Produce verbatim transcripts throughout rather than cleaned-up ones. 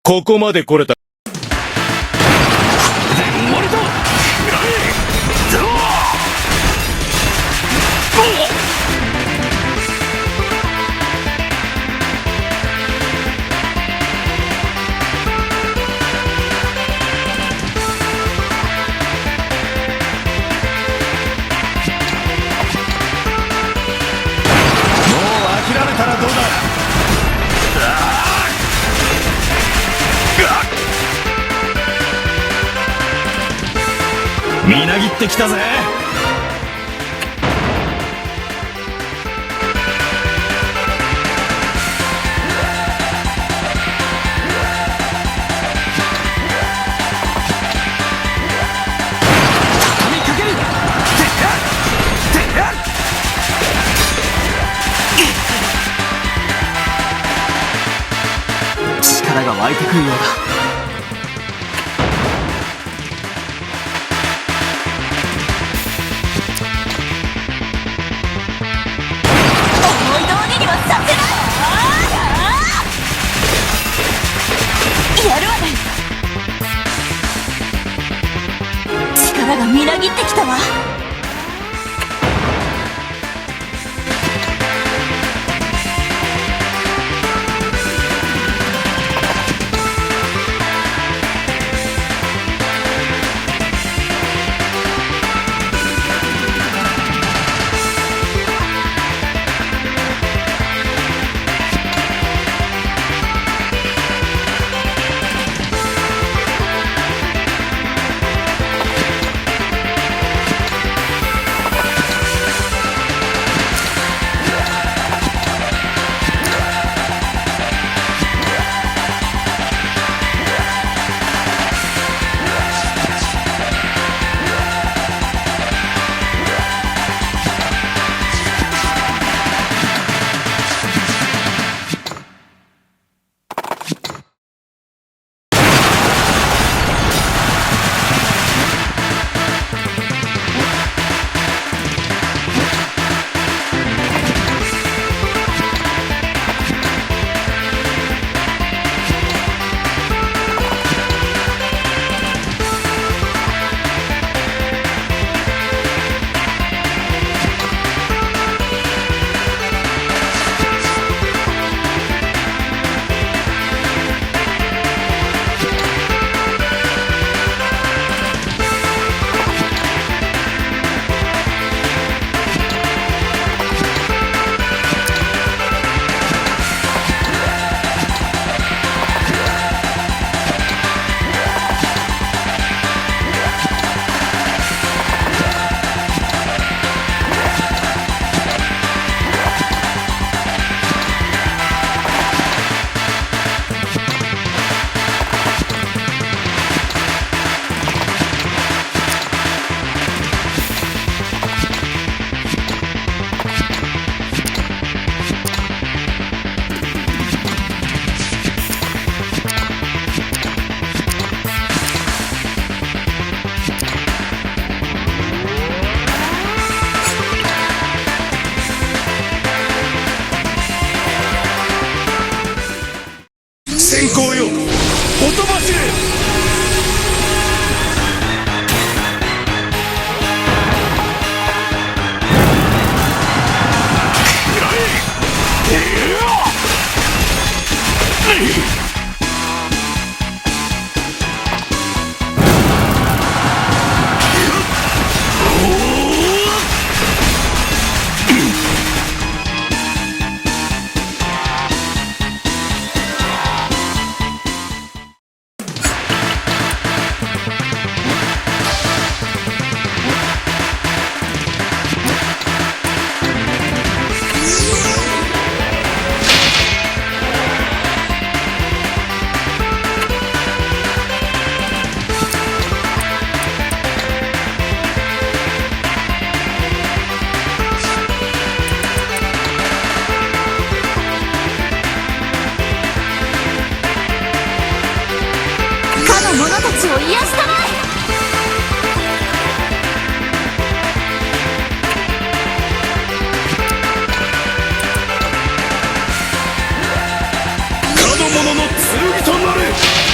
ここまで来れた。もう飽きられたらどうだ。みなぎってきたぜ。力が湧いてくるようだ。思い通りにはさせない。やるわね。力がみなぎってきたわ。先行よ、ほとばしれ。かの者たちを癒したまえ。かの者の剣となれ。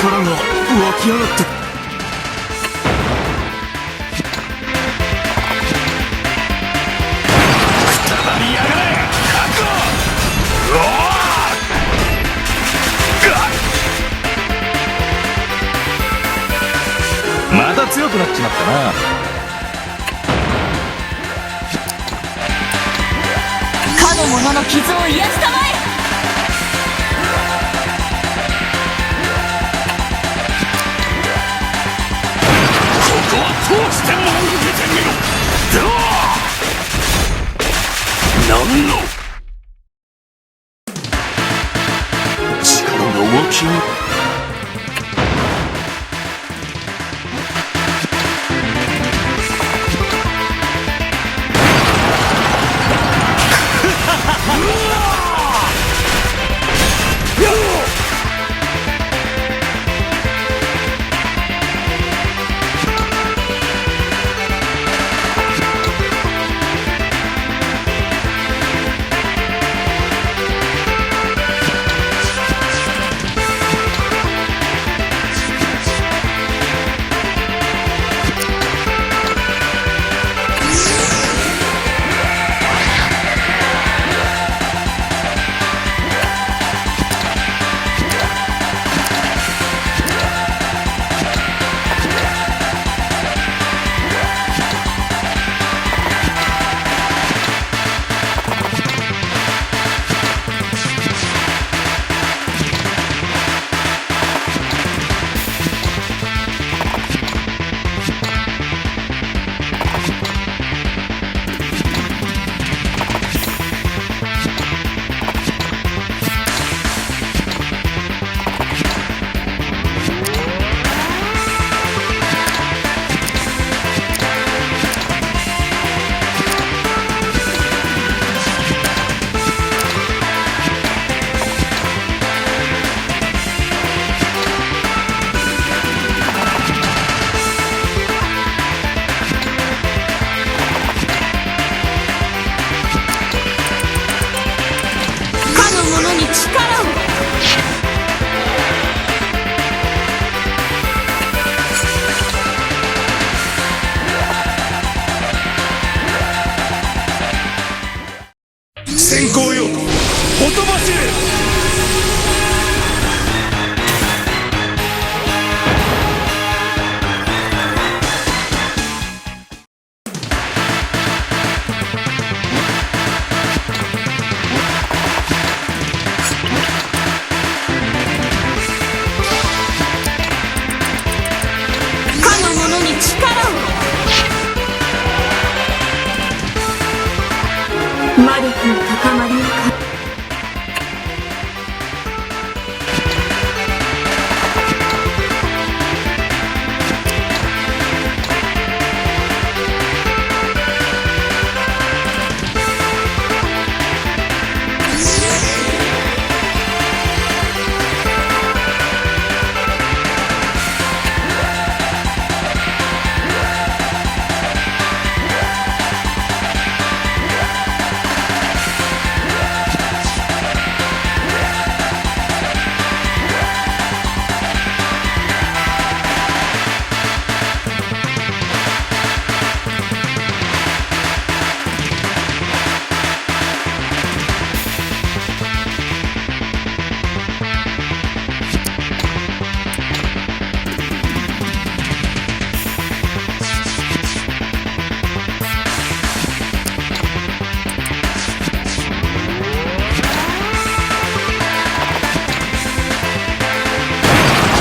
力が湧き上がって。くたばりやがれ。覚悟。うわあ。がっ。また強くなっちまったな。 かの者の傷を癒したまえ。ここは通しても受けてみろ。では、何の力が湧き上がる。かの者に力を。先行よ、ほとばしれ。かの者に力を。魔力の高まりをか。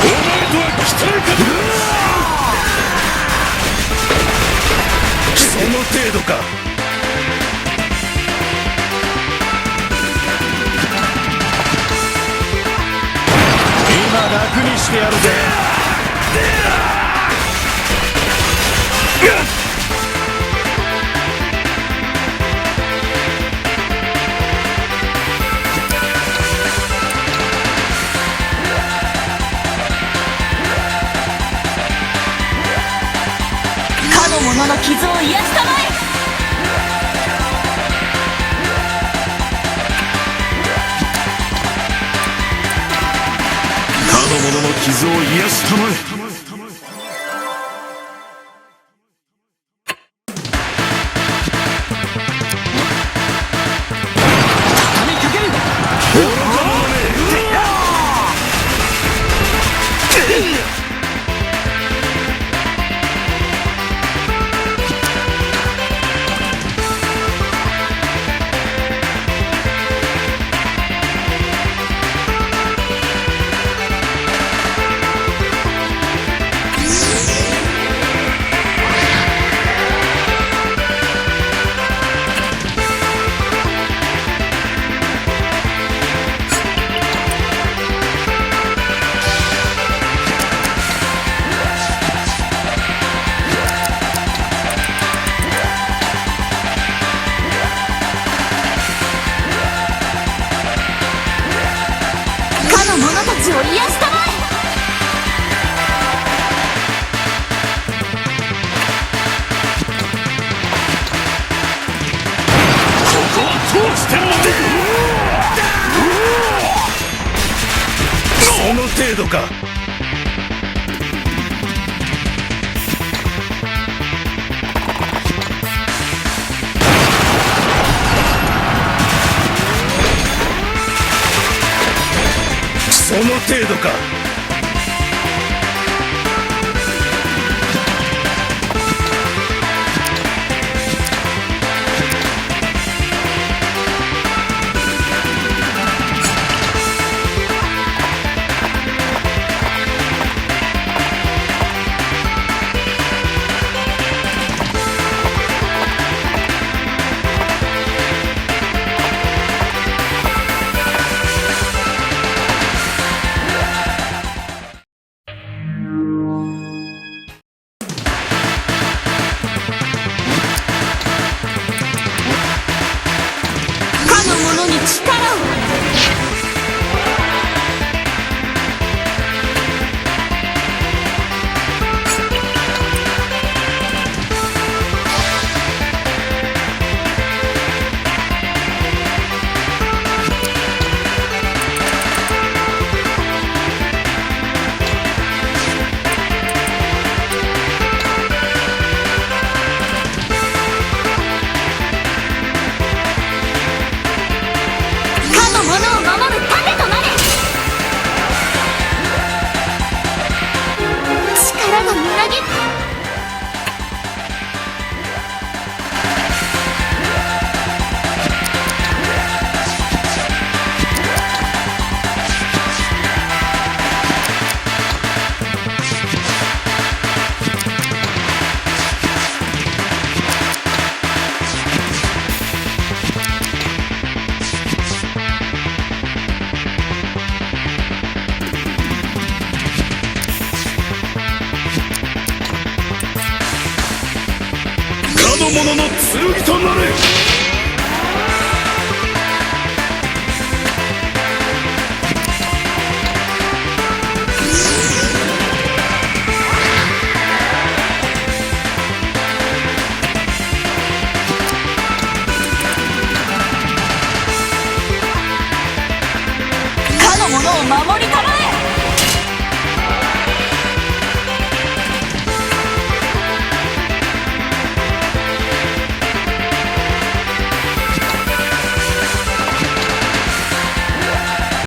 お前とは期待か。その程度か。今楽にしてやるぜ。かの者の傷を癒したまえ。か者の傷を癒したまえ。かの者たちを癒したまえ。ここは通してもらう。その程度か。その程度か。かの者に力を。かの者を守る盾となれ。力がみなぎった。かの者の剣となれ。かの者を守りたまえ。